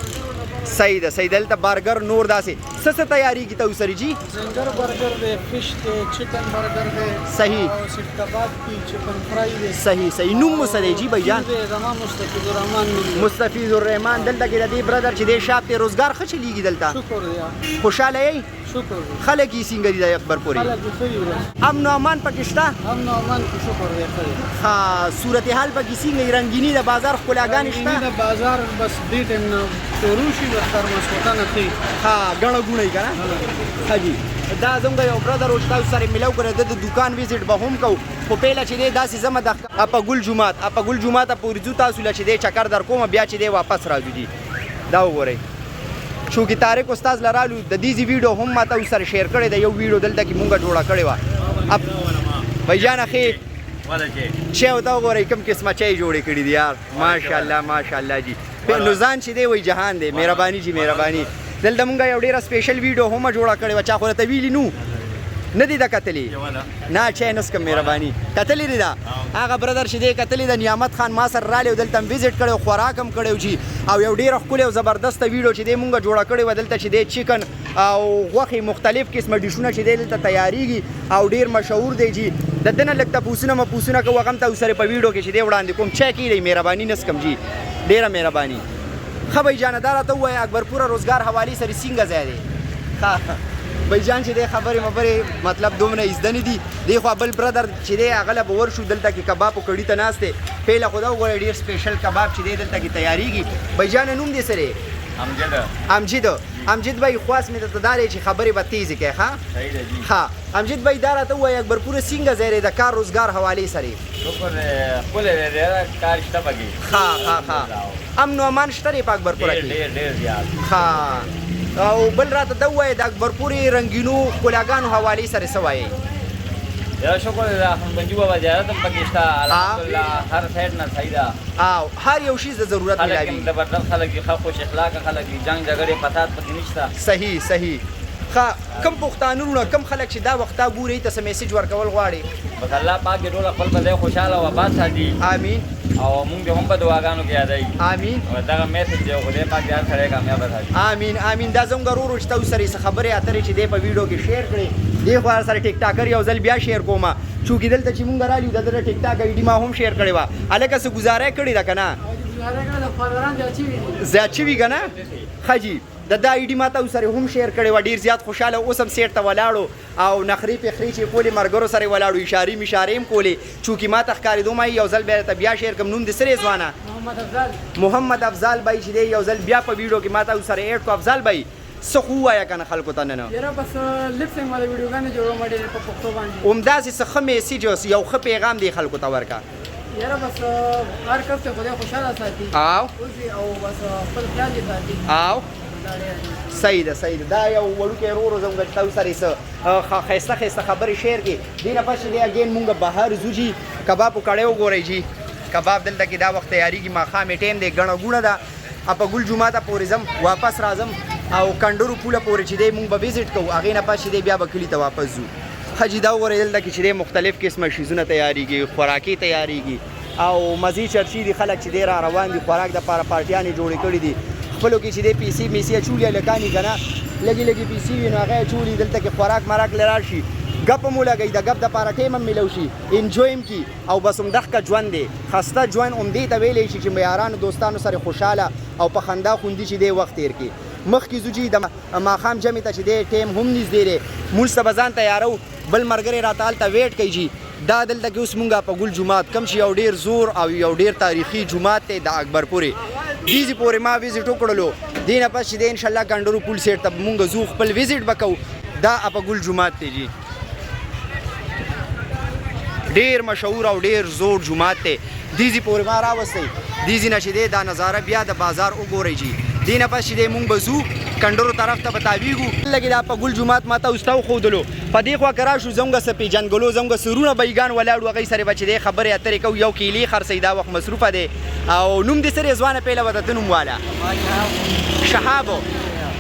صحیح ده، صحیح. دلته برګر نور داسې څه څه تیاریږي تاسو سره جي؟ زنجر برګر دی، فش دی، چکن برګر دی. صحیح. او سیخ کباب دی، چکن فرای دی. صحیح صحیح. نوم مو څه دی جي بھائی جان؟ زما مستفیض الرحمن نوم دی. مستفیض الرحمن. دلته کې د دې برادر چې دی شاپ دی، روزګار ښه چلیږي دلته؟ شکر دی. خوشحاله یئ؟ شکر دی. خلک یې څنګه دي د اکبرپورې؟ خلک یې ښه دي. امن او امان پکې شته؟ امن او امان کې شکر دی، ښه دی. ښه صورتحال پکې څنګه وي؟ رنګیني د بازار ښکلاګانې شته؟ رنګیني د بازار بس دې ټایم نه شروع شي، بس تر ماسخوتنه ښه. ښه ګڼه ګوڼه وي که نه؟ ښه جي. دا زموږ یو برادر و چې تاسو سره ملاو کړی، د دوکان وزټ به هم کوو، خو پهله چې دی داسې ځمه د اپه ګل جومات، اپه ګل جوماته پورې ځو، تاسو له چې دی چکر در کوم، بیا چې دی واپس راځو جي. دا وګورئ چونکې طارق استاد له رالو، د دې ځای ویډیو هم ما تاسو سره شیر کړې ده، یو ویډیو دلته کې مونږ جوړه کړې وه. بھائی جان ښې چای ورته وګورئ، کوم قسمه چای جوړې کړي دي یار، ماشاءالله ماشاءالله جي. نو ځان چې دی وایي جهان دی. مهرباني جي، مهرباني. دلته مونږ یو ډېره سپیشل ویډیو هم جوړه کړې وه، چا خو راته ویلي نو نه دی ده کتلې؟ نه چای نه څکم، مهرباني. کتلې دی ده هغه برادر چې دی کتلې ده، نعمت خان ما سره رالی او دلته هم وزټ کړی او خوراک هم کړی جي، او یو ډېره ښکلې او زبردسته ویډیو چې دی مونږ جوړه کړې وه. دلته چې دی چکن او غوښې مختلف قسمه ډشونه چې دی دلته تیاریږي او ډېر مشهور دی جي. د ده نه لږ تپوسونه مپوسونه کوو، هغه هم تاسو سره په ویډیو کې چې دی وړاندې کوم. چای کېږدئ، مهرباني، نه څکم جي، ډېره مهرباني. ښه بھائی جانه، دا راته ووایه اکبرپوره روزګار حوالې سره څنګه ځای دی؟ ښه بھائی جان چې دی خبرې مبرې مطلب دومره زده نه دي. دی خو بل برادر چې دی هغه له به ورشو، دلته کې کباب او کړي ته ناست دی. پهله خو دا وګورئ ډېر سپیشل کباب چې دی دلته کې تیاریږي. بھائی جانه نوم دې څه دی؟ امجد. امجد، امجد بھائی خواست مې درته دا دی چې خبرې به تیزې کوې. ښه ښه امجد بھائی دا راته ووایه اکبرپوره څنګه ځای دی د کار روزګار حوالې سره؟ شکر دی، ښکلی دی، ډېر کار شته پکې. ښه ښه ښه. امن او امان شته دی په اکبرپوره کې؟ ډېر ډېر زیات. ښه. او بل راته دا ووایه د اکبرپورې رنګینو ښکلاګانو حوالې سره څه وایې؟ یاره شکر دی، د اخندګنجي بابا زیارت هم پکې شته، الحمدلله هر سایډ نه صحیح ده. او هر یو شیز د ضرورت خلک ملاویږي. زبردست خلک دي، ښه خوش اخلاقه خلک دي، جنګ جګړې فساد پکې نشته. صحیح صحیح. ښه، کوم پښتانه وروڼه، کوم خلک چې دا وخت تا ګوري، ته څه میسج ورکول غواړې؟ بس الله پاک دې ټول خپل په ځای خوشحاله او آباد ساتي. آمین. او مونږ دې هم په دعاګانو کې یادوي. آمین. او دغه میسج دی، خدای پاک دې هر سړی کامیاب ساتي. آمین آمین. دا زموږ ورور چې تاسو سره څه خبرې اترې چې دی په ویډیو کې شیر کړې، دی خو سره ټیک ټاکر یو ځل بیا شیر کوم، چونکې دلته چې مونږ رالیو د ده ټیک ټاک آی ډي ما هم شیر کړې وه. هلکه څه ګزاره کړې ده که نه؟ زیات شوي که نه؟ ښه جي، د دا آی ډي ما تاسو سره هم شیر کړې وه. ډېر زیات خوشحاله اوس هم سیټ ته ولاړو او نخرې پخرې چې کولې، ملګرو سره ولاړو، اشارې مشارې هم کولې، چونکې ما ته ښکارېدو ما یو ځل بیا درته بیا شیر کړم. نوم دې څه دی ځوانه؟ محمد افضل. محمد افضل بای چې دی یو ځل بیا په ویډیو کې ما تاسو سره ایډ کړو. افضل بای، څه خو ووایه که نه خلکو ته نن؟ یاره بس لپ سینګ والا ویډیوګانې جوړوم ډېرې په پښتو باندې. همداسې څه ښه میسج، یو ښه پیغام دی خلکو ته ورکړه. یاره بس هر کس ته خدای خوشحاله ساتي او او بس خپل خیال یې ساتي. او صحیح ده، صحیح ده. دا یو وړوکی ورور زموږ چې تاسو سره یې څه ښایسته ښایسته خبرې شیر کړې. دې نه پس چې دی اګین مونږ بهر ځو جي، کباب کړی وګورئ جي، کباب دلته کې دا وخت تیارېږي، ماښام یې ټایم دی، ګڼه ګوڼه ده. په ګل جوماته پورې ځم، واپس راځم او کنډرو پوله پورې چې دی مونږ به وزټ کوو، هغې نه پس چې دی بیا به کلي ته واپس ځو. ښه جي، دا وګورئ دلته کې چې دی مختلف قسمه شیزونه تیارېږي، خوراکې تیارېږي او مزې چرچې دي. خلک چې دی را روان دي خوراک دپاره، پارټیانې جوړې کړې دي، خپلو کې چې دی پیسې میسې اچولي هلکان یې که نه، لږې لږې پیسې وي نو هغه یې اچولي. دلته کې خوراک مراک له راشي، ګپ هم ولګوي، د ګپ دپاره ټایم هم میلو شي، انجوی هم کړي او بس همدغه ژوند دی، خسته ژوند همدې ته ویلی شي چې یارانو دوستانو سره خوشحاله او په خندا خوندي چې دی وخت تېر کړي. مخکې ځو چې د ماښام جمع ته چې دی ټایم هم نږدې دی، مونځ ته به ځان تیارو. بل ملګری راته هلته ویټ کوي جي. دا دلته کې اوس مونږ په ګل جومات کوم چې یو ډېر زور او یو ډېر تاریخي جومات دی د اکبرپورې، دې ځای پورې ما وزټ وکړلو. دې نه پس چې دی انشاءالله کنډرو پول سیټ ته مونږ ځو، خپل وزټ به کوو. دا په ګل جومات دی جي، ډېر مشهور او ډېر زوړ جومات دی. دې ځای پورې ما راوستی، دې ځای نه چې دی دا نظاره بیا د بازار وګورئ جي. دې نه پس چې دی مونږ به ځو کنډرو طرف ته به تاویږو. دلته کې دا په ګل جومات ما تاسو ته وښودلو. په دې خوا که راشو زموږ څه پېژندګلو، زموږ څه وروڼه بهیګان ولاړ وو، هغوی سره به چې دی خبرې اترې کوو. یو کیلې خرڅوي، دا وخت مصروفه دی. او نوم دې څه دی ځوانه؟ پیله به ته نوم واله. شهاب.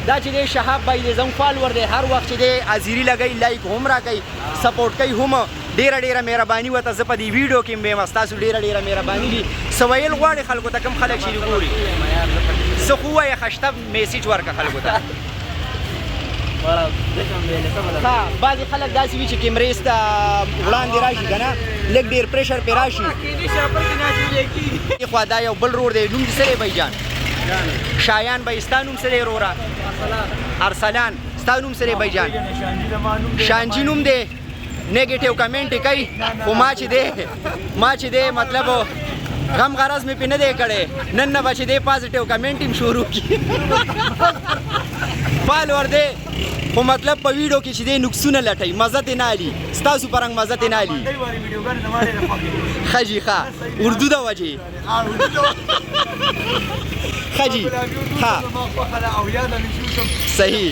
دا چې دی شهاب بای دی زموږ فالور دی، هر وخت چې دی حاضري لګوي، لایک هم راکوي، سپورټ کوي هم. ډېره ډېره مهرباني ورته زه په دې ویډیو کې هم وایم، ستاسو ډېره ډېره مهرباني دي. څه ویل غواړې خلکو ته، کوم خلک چې ګوري؟ څه خو ووایه، ښه میسج ورکړه خلکو ته. ښه، بعضې خلک داسې وي چې کیمرې سته وړاندې راشي که نه، لږ ډېر پریشر پرې راشي. خوا دا یو بل ورور دی، نوم دې څه دی بای جان؟ شایان بای. ستا نوم څه دی وروره؟ ارسلان. ستا نوم څه دی بای جان؟ شانجي نوم دی. نیګیټیو کمنټ یې کوي، خو ما چې دی مطلب غم غرض مې پې نه دی کړی. نن نه به چې دی پازیټیو کمنټ هم شروع کړي. فالور دی خو مطلب په ویډیو کې چې دی نقصونه لټوي، مزه ترې نه الي، ستاسو په رنګ مزه ترې نه الي. ښه جي، ښه اردو د وجې. ښه جي، ښه صحیح.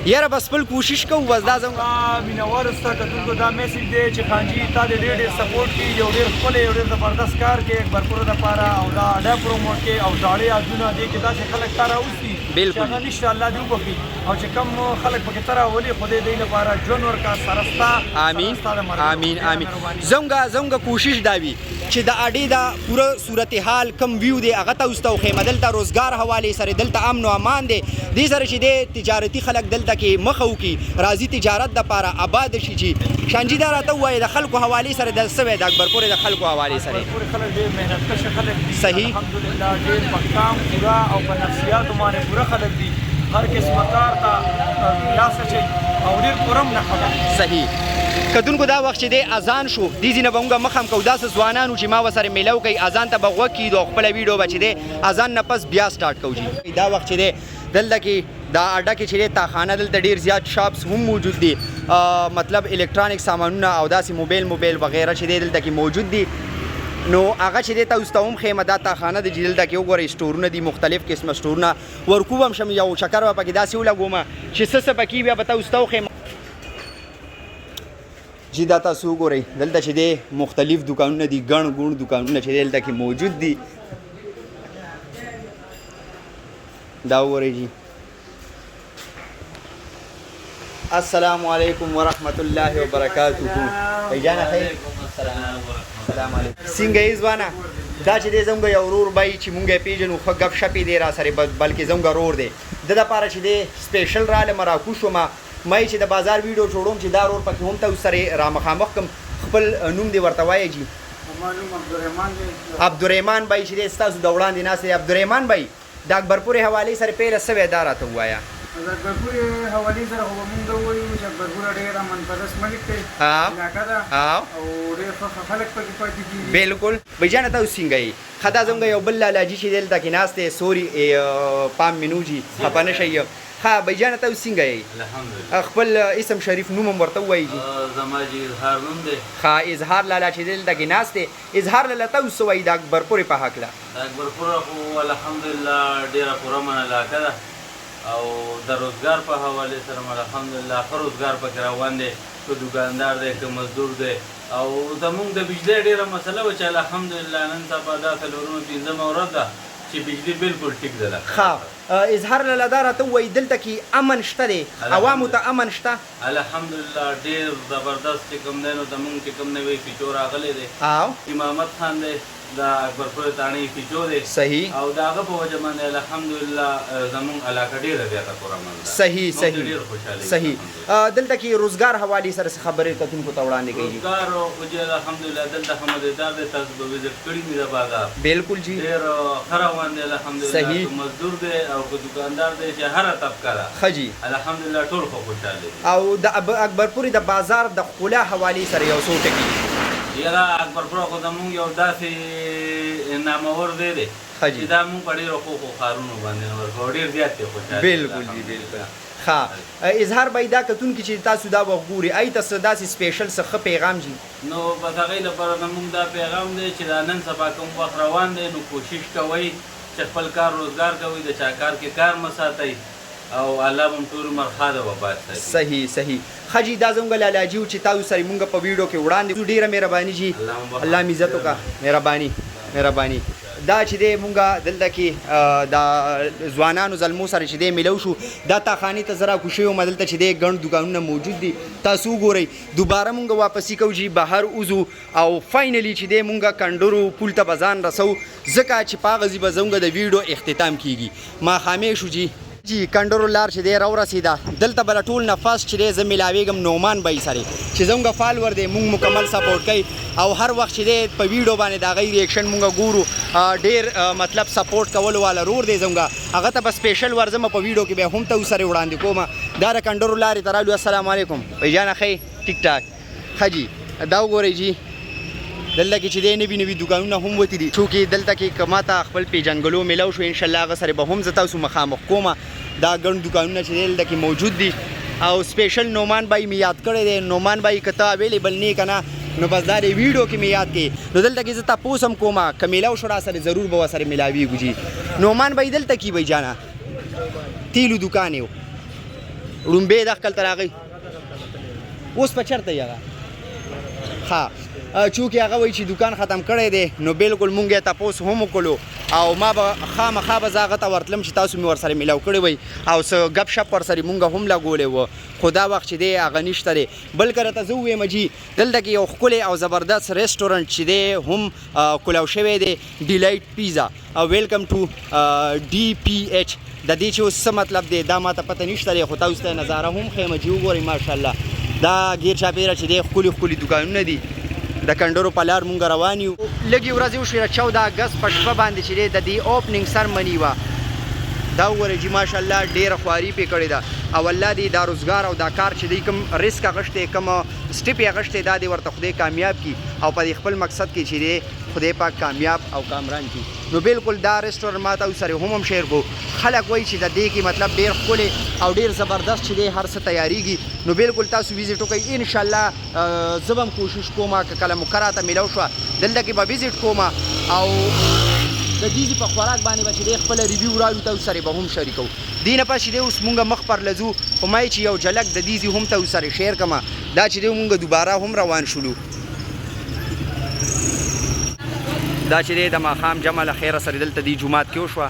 یاره بس خپل کوشش کوو، بس دا زموږ مینوالو ستا کتونکو دا میسج دی چې خانجي تا دې ډېر ډېر سپورټ کړي، یو ډېر ښکلی یو ډېر زبردست کار کوي اکبرپور دپاره، او دا اډه پروموټ کوي او زاړه یادونه دې کې داسې خلک تا راوستي چې هغه نشته، الله دې وبخښي. او چې کم خلک پکې ته راولي، خدای دې لپاره ژوند ورکړه سره ستا. آمین آمین آمین. زموږ کوشش دا وي چې د اډې دا پوره صورتحال کم ویو دی هغه تاسو ته وښیم. دلته روزګار حوالې سره دلته امن او امان دی، دې سره چې دی تجارتي خلک دلته کې مخه وکړي، راځي تجارت دپاره آباد شي. چې شانجي دا راته ووایه د خلکو حوالې سره د څه وایې د اکبرپورې د خلکو حوالې سره؟ اکبرپورې خلک ډېر محنت کشه خلک دي. صحیح. الحمدلله ډېر په کام پوره او په نفسیاتو باندې پوره خلک دي، هر قسمه کار ته لاس اچوي او ډېر پرامنه خلک دي. صحیح. کتونکو دا وخت چې دی اذان شو، دې ځای نه به موږ مخ هم کوو. داسې ځوانان وو چې ما ورسره میلو کوي، اذان ته به غوږ کېږدو او خپله ویډیو به چې دی اذان نه پس بیا سټارټ کوو جي. دا وخت چې دی دلته کې دا اډه کې چې دی تاخانه، دلته ډېر زیات شاپس هم موجود دي، مطلب الکترونیک سامانونه او داسې موبایل وغیره چې دی دلته کې موجود دي. نو هغه چې دی تاسو ته هم ښیم، دا تاخانه ده چې دلته کې وګورئ سټورونه دي، مختلف قسمه سټورونه. ورکو به هم شم، یو چکر به پکې داسې ولګوم چې څه څه پکې بیا به تاسو ته وښیم جی. دا تاسو وګورئ دلته چې دی مختلف دکانونه دي، ګڼ ګوڼ دکانونه چې دی دلته کې موجود دي. دا وګورئ جی. السلام علیکم ورحمت الله وبرکاته. بھائی خیر. السلام علیکم. څنګه یې ځوانه؟ دا چې دی زموږ یو ورور بای چې مونږ یې پېژنو، ښه ګپ شپ یې دی را سره، بلکې زموږ ورور دی. د دپاره چې دی سپیشل رالم، راکوز شوم، ما یې چې د بازار ویډیو جوړوم چې دا ورور پکې هم تاسو سره را مخامخ کړم. خپل نوم دې ورته وایه جي. زما نوم عبدالرحمن دی. عبدالرحمن بای چې دی ستاسو د وړاندې ناست دی. عبدالرحمن بای، د اکبرپورې حوالې سره پیله څه وی دا راته ووایه. د اکبرپورې حوالې سره خو به مونږ دا ووایو چې اکبرپوره ډېر امن پرست ملک دی، علاقه ده او ډېر ښه ښه خلک پکې پاتې کېږي. بالکل بھائی جانه، تاسو څنګه یې؟ ښه، دا زموږ یو بل لالاجي چې دلته کې ناست دی. sorry، پام مې نو جي، خفه نه شئ. ښه بھائی جانه، تاسو څنګه یې؟ الحمدلله. خپل اسم شریف نوم هم ورته ووایئ جي. زما جي اظهار نوم دی. ښه، اظهار لالا چې دلته کې ناست دی. اظهار لالا، تاسو څه وایي د اکبرپورې په هکله؟ د اکبرپوره خو الحمدلله ډېره پرامن علاقه ده او د روزګار په حوالې سره هم الحمدلله ښه روزګار پکې روان دی، که دوکاندار دی که مزدور دی. او زمونږ د بجلۍ ډېره مسله وه چې الحمدلله نن سبا دا څلورمه پنځمه ورځ ده چې بجلي بالکل ټیک ده. ښه، اظهار لالا، دا راته ووایي دلته کې امن شته دی؟ عوامو ته امن شته؟ الحمدلله، ډېر زبردست. چې کوم دی نو زمونږ چې کوم نوی S H O راغلی دی، امامت خان دی، د اکبرپور تاڼې S H O دی. او د هغه په وجه باندې الحمدلله زمونږ علاقه ډېره زیاته پرامن ده. صحیح. ډېر خوشحاله. دلته کې روزګار حوالې سره څه خبرې کتونکو ته وړاندې کوي؟ روزګار خو چې الحمدلله دلته ښه مزیدار دی. تاسو به وزټ کړي وي د بازار. بالکل جی. ډېر ښه روان دی الحمدلله. که مزدور دی او که دوکاندار دی، چې هره طبقه ده، ښه جی، الحمدلله ټول ښه خوشحاله دي. او د اکبرپورې د بازار د ښکلا حوالې سره یو څو ټکي؟ یاره، اکبرپور خو زمونږ یو داسې نامور دی دی چې دا مونږ په ډېرو ښو ښو ښارونو باندې نه ورکوو، ډېر زیات دی خوشحاله. بالکل جی، بالکل. ښه، اظهار بای، دا کتونکي چې تاسو دا وخت ګوري، ای ته څه داسې special څه ښه پیغام جي؟ نو بس هغې لپاره زمونږ دا پیغام دی چې دا نن سبا کوم وخت روان دی نو کوشش کوئ چې خپل کار روزګار کوئ، د چا کار کې کار مه ساتئ او الله به ټول عمر ښاد او آباد ساتي. صحیح. ښه جي، دا زموږ لالاجي و چې تاسو سره مونږ په ویډیو کې وړاندې. ډیره مهرباني جي، الله مې عزت وکړه. مهرباني، مهرباني. دا چې دی مونږ دلته کې د ځوانانو زلمو سره چې دی میلو شو، دا تاخانې ته زه راکوز شوی وم. دلته چې دی ګڼ دوکانونه موجود دي، تاسو وګورئ. دوباره مونږ واپسي کوو چې بهر وځو او finally چې دی مونږ کنډرو پول ته به ځان رسو، ځکه چې په هغه ځای به زمونږ د ویډیو اختتام کیږي. ماښامی شو جي. جي کنډرو لار چې دی راورسېده. دلته به ټول نه first چې دی زه میلاویږم نعمان بای سره چې زمونږ follower دی، مونږ مکمل support کوي او هر وخت چې دی په ویډیو باندې د هغې reaction مونږ ګورو. ډېر مطلب support کولو والا رور دی زمونږ. هغه ته به special ورځم، په ویډیو کې به هم ته سره وړاندې کوم. دا د کنډرو لارې ته رالو. السلام علیکم بھائی جانه، ښه ټیک ټاک؟ ښه جي. دا وګورئ جي، دلته کې چې دی نوي نوي دوکانونه هم وتي دي. چونکې دلته کې که ما ته خپل پیژندګلو میلاو شو، انشاءالله هغه سره به هم زه تاسو مخامخ کوم. دا ګڼ دوکانونه چې دلته کې موجود دي او special نعمان بای مې یاد کړی دی. نعمان بای، که ته available نه که نه نو بس دا دی ویډیو کې مې یاد کړې. نو دلته کې زه تپوس هم کوم، که میلاو شو را سره ضرور به ورسره میلاویږو جي. نعمان بای دلته کې بای جانه تیلو دوکان یې و، ړومبی دغلته راغی، اوس په چېرته یې هغه؟ ښه، چونکې هغه وایي چې دوکان ختم کړی دی، نو بالکل مونږ یې تپوس هم وکړو او ما به خامخا به زه هغه ته ورتلم چې تاسو مې ورسره میلاو کړی وای او څه ګپ شپ ورسره مونږ هم لګولی و، خو دا وخت چې دی هغه نشته دی. بل که راته زه ووایم جي، دلته کې یو ښکلی او زبردست رستورانټ چې دی هم کولاو شوی دی، ډیلایټ پیزا او welcome to DPH. د دې چې اوس څه مطلب دی دا ماته پته نشته دی، خو تاسو ته نظاره هم ښیم چې وګورئ. ماشاءالله، دا ګیر چاپېره چې دی ښکلي ښکلي دوکانونه دي. د کنډرو په لار مونږ روان یو. لږې ورځې وشوې، د 14 اګست په شپه باندې چې دی د دې opening ceremony وه. دا وګورئ چې ماشاءالله ډېره خواري پرې کړې ده او الله دې دا روزګار او دا کار چې دی کوم risk اخیستی، کوم step یې اخیستی، دا دې ورته خدای کامیاب کړي او په دې خپل مقصد کې چې دی خدای پاک کامیاب او کامران کړي. نو بالکل دا رستورانت ما تاسو سره هم share کو. خلک وایي چې د دې کې مطلب ډېر ښکلی او ډېر زبردست چې دی هر څه تیاریږي. نو بالکل تاسو visit وکړئ. انشاءالله زه به هم کوشش کوم که کله موقع راته میلاو شوه دلته کې به visit کوم او د دې ځای په خوراک باندې به چې دی خپله review راوړو، تاسو سره به هم شریکوو. دې نه پس چې دی اوس مونږ مخ پر له ځو، خو ما یې چې یو جلک د دې ځای هم تاسو سره share کړم. دا چې دی مونږ دوباره هم روان شولو. دا چې دی د ماښام جمع له خیره سره دلته دې جومات کې وشوه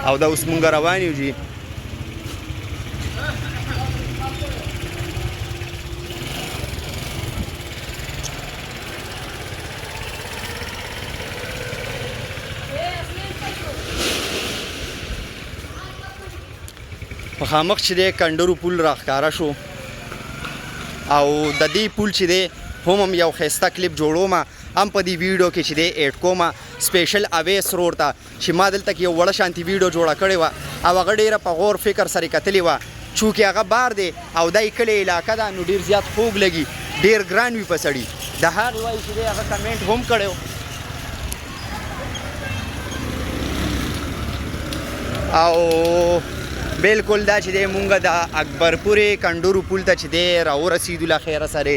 او دا اوس مونږ روان یو جي. مخامخ چې دی کنډرو پول راښکاره شو او د دې پول چې دی هم یو ښایسته کلیپ جوړوم هم په دې ویډیو کې چې دی ایډ کوم سپیشل اویس رور ته چې ما دلته کې یو وړه شانتي ویډیو جوړه کړې وه او هغه ډیره په غور فکر سره کتلې وه چونکې هغه بار دی او دا یې کلې علاقه ده نو ډیر زیات خوږ لګي ډیر ګران وي په سړي د هغې وایي چې دی هغه کمنټ هم کړی او بالکل دا چې دی مونږ د اکبرپورې کنډورو پول ته چې دی راورسېدو له خیره سره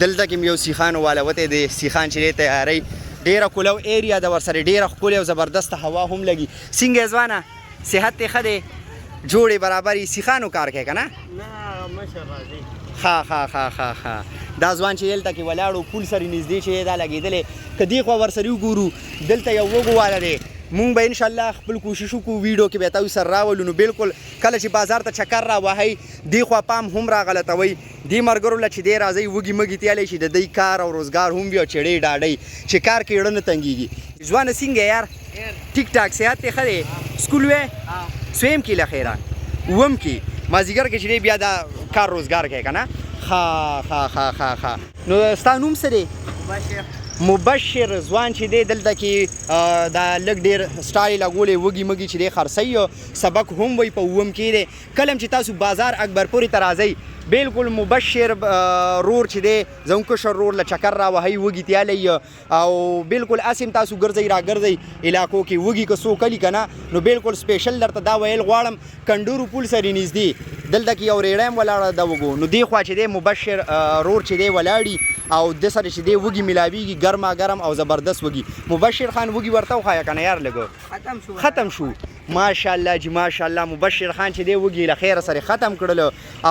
دلته کې یو سیخانو والا وتی دی، سیخان چې دی تیاری، ډیره کولو ایریا ده ورسره، ډیره ښکلې او زبردسته هوا هم لګي. څنګه یې ځوانه، صحت دې ښه دی، جوړې برابر یې، سیخانو کار کوې که نه؟ نه مشر راځي. ښه ښه ښه ښه ښه دا ځوان چې دلته کې ولاړ و پول سره نږدې چې دا لګېدلی، که دې خوا ورسره وګورو دلته یو وږو والا دی، مونږ به انشاءالله خپل کوشش وکړو ویډیو کې به تاسو سره راولو. نو بالکل کله چې بازار ته چکر را وهئ دې خوا پام هم را غلطوئ، دې مرګرو له چې دی راځئ وږي مږي تیالی شي، د دی کار او روزګار هم وي او چړې ډاډۍ چې کار کې ړه نه تنګیږي. ځوانه څنګه یار، ټیک ټاک، صحت دې ښه دی، سکول وې سویم کې له خیره اووم کې مازیګر کې چې دی بیا دا کار روزګار کوي که نه؟ ښه ښه ښه ښه ښه. نو ستا نوم څه دی؟ مبشر. مبشر ځوان چې دی دلته کې دا لږ ډېر سټایل لګولی، وږي مږي چې دی خرڅوي، سبق هم وایي په اووم کې دی. کله هم چې تاسو بازار اکبرپورې ته راځئ بالکل مبشر رور چې دی زموږ کشر رور له چکر را وهئ، وږي تیالی او بالکل هسې هم تاسو ګرځئ راګرځئ علاقو کې وږي که څوک کلي که نه، نو بالکل سپیشل درته دا ویل غواړم کنډورو پول سره نږدې دلته کې یو ریړی هم ولاړه ده وږو، نو دې خوا چې دی مبشر رور چې دی ولاړي او ده سره چې دی وږي ملاویږي، ګرما ګرم او زبردست وږي. مبشر خان وږي ورته وښایه که نه یار لږ ختم شو. ماشاءالله جی ماشاءالله، مبشر خان چې دی وږي له خیره سره ختم کړل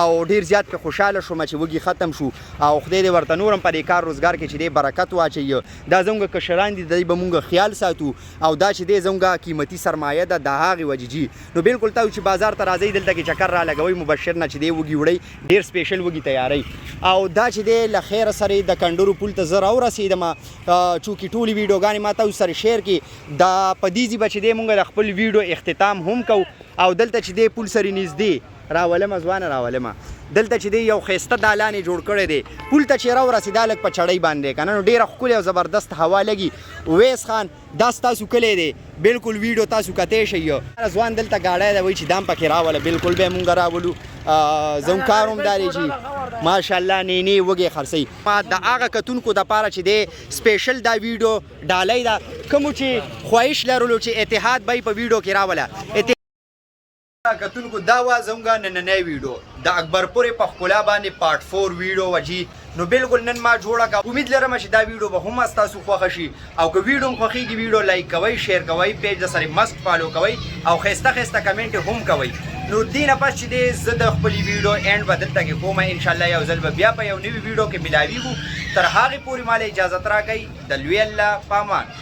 او ډیر زیات په خوشاله شوم چې وږي ختم شو او خدای دې ورته نور هم په دې کار روزګار کې چې دی برکت واچوي. دا زموږ کشران دي، د دوی به مونږ خیال ساتو او دا چې دی زموږ قیمتي سرمایه ده د هغې وجې جی. نو بالکل تاسو چې بازار ته راځئ دلته کې چکر را لګوئ، مبشر نه چې دی وږي وړئ، ډیر سپیشل وږي تیاروي. او دا چې دی له خیره سره د کنډورو پول ته زه راورسېدم، چونکې ټولې ویډیوګانې ما تاسو سره شیر کړې، دا په دې ځای به چې دی مونږ د خپل ویډیو اختتام هم کوو. او دلته چې دی پول سره نږدې راولمه ځوانه راولمه، دلته چې دی یو ښایسته دالان یې جوړ کړی دی، پول ته چې راورسې دا لږ په چړۍ باندې که نه نو ډېره ښکلې او زبردست هوا لګي. ویس خان دا ستاسو کلی دی، بالکل ویډیو تاسو کتی شئ. ځوان دلته ګاډی دی وایي چې دام پکې راوله، بالکل به یې مونږ راولو. زموږ کار هم دا دی چې ماشاءالله نینې وږی خرڅوي. ما د هغه کتونکو دپاره چې دی سپیشل دا ویډیو ډالۍ ده، کومو چې خواهش لرلو چې اتحاد به یې په ویډیو کې راوله. کتونکو دا وه زموږ نننۍ ویډیو د اکبرپورې په ښکلا باندې پارټ 4 ویډیو وه جی. نو بالکل نن ما جوړه کړه، امید لرم چې دا ویډیو به هم ستاسو خوښه شي او که ویډیو هم خوښیږي ویډیو لایک کوئ، شیر کوئ، پیج د سره مست فالو کوئ او ښایسته ښایسته کمنټ هم کوئ. نو دې نه پس چې دی زه د خپلې ویډیو اینډ به دلته کې کوم، انشاءالله یو ځل به بیا په یو نوي ویډیو کې ملاویږو. تر هغې پورې ماله اجازت راکړئ، د لوی الله پامان.